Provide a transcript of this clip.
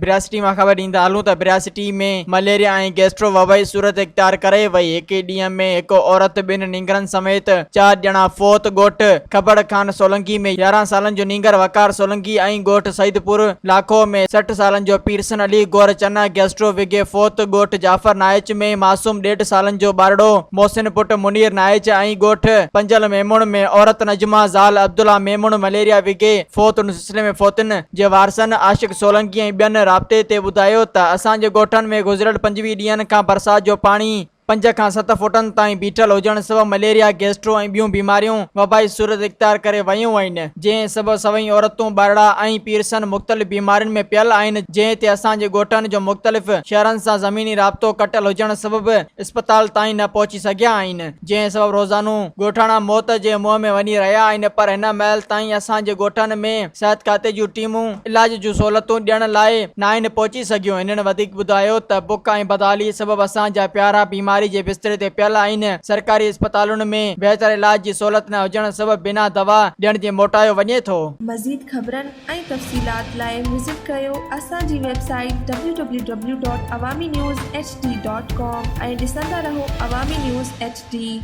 برياسٽي مان خبر ڏيندا هلون ته برياسٽي ۾ مليريا ۽ گيسٽرو وبائي صورت اختيار ڪري وئي، هڪ ئي ڏينهن ۾ هڪ عورت ٻن نينگرن سميت چار ڄڻا فوت، ڳوٺ کبڙ خان سولنگي ۾ 11 سالن جو نينگر وقار سولنگي ۽ ڳوٺ سعيد پور لاکو ۾ 60 سالن جو پيرسن علي گور چنا گيسٽرو وگهي فوت، ڳوٺ جعفر نائچ ۾ معصوم ڏيڍ سالن جو ٻارڙو محسن پٽ منير نائچ ۽ ڳوٺ پنجل ميمڻ ۾ عورت نجمه زال عبدالله ميمڻ مليريا وگهي فوت. سلسلي ۾ فوتين جي وارثن عاشق سولنگي ۽ ٻين رابطي تي ٻڌايو ته اسان جي ڳوٺن ۾ گذريل 25 ڏينهن کان برسات جو پاڻي پنج کان ست فوٽن تائين بيٺل هجڻ سبب مليريا، گيسٽرو ۽ ٻيون بيماريون وبائي صورت اختيار ڪري ويون آهن جنهن سبب سوين عورتون، ٻارڙا ۽ پيرسن مختلف بيمارين ۾ پيل آهن جنهن تي اسان جي ڳوٺن جو مختلف شهرن سان زميني رابطو ڪٽيل هجڻ سبب اسپتال تائين نه پهچي سگهيا آهن. جنهن سبب روزانو ڳوٺاڻا موت جي منهن ۾ وڃي رهيا آهن پر هن مهل تائين اسان جي ڳوٺن ۾ صحت کاتي جون ٽيمون علاج جون سهولتون ڏيڻ لاء ناهن پهچي سگهيون هنن وڌيڪ ٻڌايو ته بک ۽ بدحالي سبب اسان جا پيارا بيماري جي بستري تي پيل آهن سرڪاري اسپتالن ۾ بهتر علاج جي سهولت نه هجڻ سبب بنا دوا ڏيڻ جي موٽايو وڃي ٿو. مزيد خبرن ۽ تفصيلات لاء وزٽ ڪريو اسان جي website W W W dot Awami news H D dot com ۽ ڏسندا رهو عوامي نيوز ايڇ ڊي.